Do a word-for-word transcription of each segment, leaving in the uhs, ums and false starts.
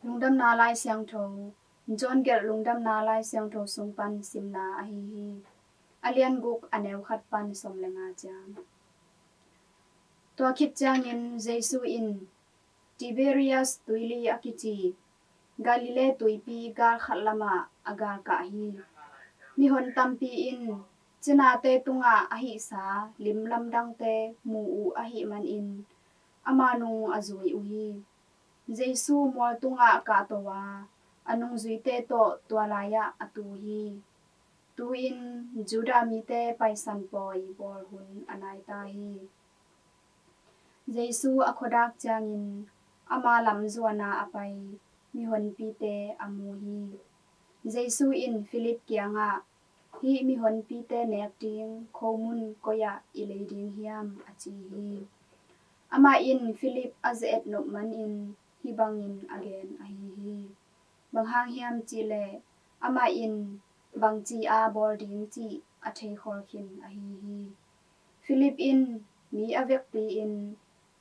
Lungdamna Lai Siangtho, John gelh Lungdamna Lai Siangtho sung pan simna ahi hi. A lian guk, a neu khat pan sawm le nga ciang. Tua khit ciangin Jesu in Tiberias tuili a kici Galilee tuipi gal khat lamah a galkah hi. Mihon tampi in cinate tungah a hihsa lim lamdangte mu uh ahih manin ama nung a zui uh hi. Jesu mual tungah kahto a, a nungzuite tawh tua lai-ah a tu hi. Tu-in Judah mite Paisan pawi bawl hun a nai ta hi. Jesu a khuadak ciangin ama lam zuan a a pai mihonpite a mu hi. Jesu in Philip kiangah, "Hih mihonpite nek ding khomun koi-ah i lei ding hiam?" a ci hi. Amah in Philip a ze-et nop manin hih bangin a gen ahi hi. Bang hang hiam cihleh amah in bangci a bawl ding cih a theikhol khin ahi hi. Philip in mi a vekpi-in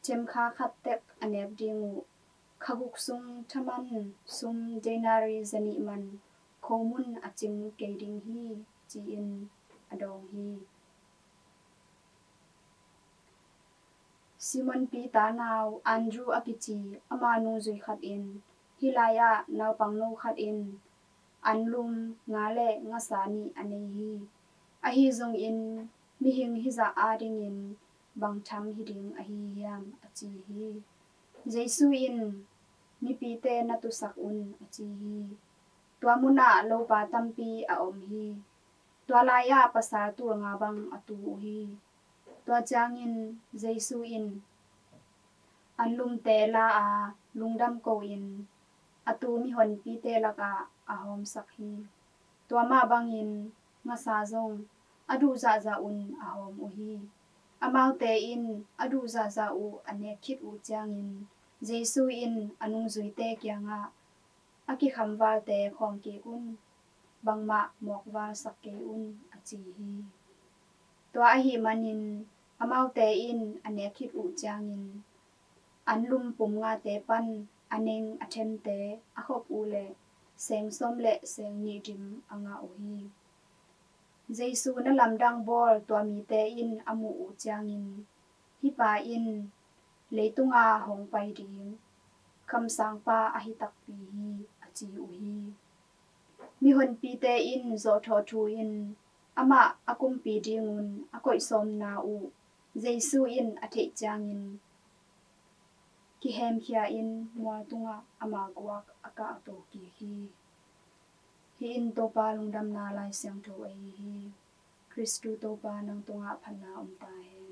themkha khat tek a nek ding uh kha guk sung thaman sum denarii zanih man khomun a cing kei ding hi, ci-in a dawng hi. Simon Peter nau Andrew a kici ama nungzui khat in hih lai-ah naupangno khat in anlum nga le ngasa nih a nei hi. Ahi zongin mihing hizah adingin bang tham hi ding ahi hiam, a ci hi. Jesu in, "Mipite na tusak un," a ci hi. Tua munah lopa tampi a om hi. Tua lai-ah pasal tul nga bang a tu uh hi. Tua ciangin Jesu in anlumte la a lungdam ko-in a tu mihonpite lakah a hawmsak hi. Tua mah bangin ngasa zong a duh zahzah un a hawm uh hi. Amaute in a duh zahzah uh a nek khit uh ciangin Jesu in a nungzuite kiangah, "A kikhamvalte khawm kik un, bangmah mawkvalsak kei un," a ci hi. Tua ahih manin amaute in a nek khit uh ciangin anlum pum ngate pan a neng a themte a khop uh leh seng sawm le seng nih dim a ngah uh hi. Jesu na lamdang bawl tua mite in a muh uh ciangin, "Hih pa in leitunga hong pai ding kamsangpa ahi takpi hi," a ci uh hi. Mihonpite in zawhthawh thu-in amah a kumpi dingun a koihsawmna uh Jesu in a theih ciangin kihemkhia-in mual tungah ama guak a kahto kik hi. Hih in Topa Lungdamna Lai Siangtho ahi hi. Khristu Topa nang tungah phatna om ta hen.